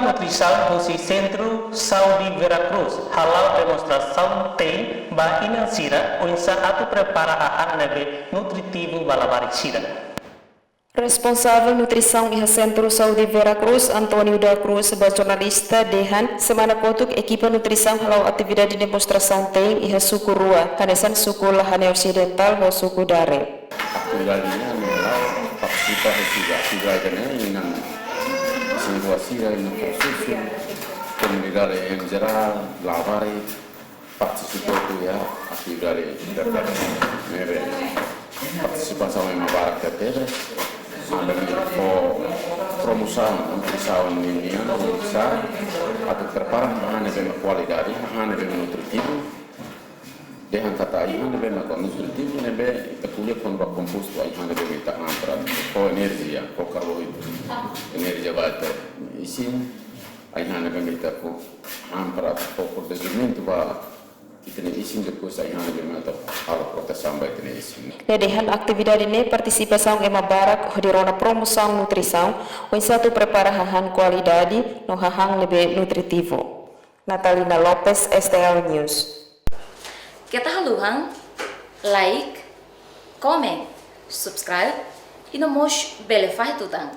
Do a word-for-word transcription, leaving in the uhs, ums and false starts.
Nutrisaun husi Sentru Saúde Vera Cruz hala'o demonstrasaun te'in ba inan sira oinsá atu prepara hahán ne'ebé nutritivu ba labarik sira. Responsavel nutrisaun iha Sentru Saúde Vera Cruz, António da Cruz, ba jornalista dehan semana kotuk ekipa nutrisaun hala'o atividade demonstrasaun te'in iha suku rua, hanesan suku Lahane Osidentál ho suku Dare. Atividade ne'e hala'o partisipa husi atividade ne'e inan sira sira inan prosesu komunidade em geral, labarik partisipa iha atividade ne'ebé. Partisipasaun ema barak tebes, anda mi fó promosaun nutrisaun nian, nutrisaun atu prepara hahán ne'ebé kualidade, hahán ne'ebé nutritivu. Dehan katak hahán ne'ebé nutritivu ne'ebé ita ko'alia kona-ba kompostu hahán ne'ebé ita han para fó enerjia, fó karboidratu, enerjia ba ita isin, hahán ne'ebé ita fó han para fó protejimentu ba ita-nia isin, depois hahán ne'ebé ita halo protesaun ba ita-nia isin. Nia dehan atividade ne'e partisipasaun ema barak hodi rona promosaun nutrisaun, oinsá atu prepara hahán kualidade no hahán ne'ebé nutritivu. Natalina Lopes, S T L News. Keta haluha like, comment, subscribe, i no mós bele fahe tutan.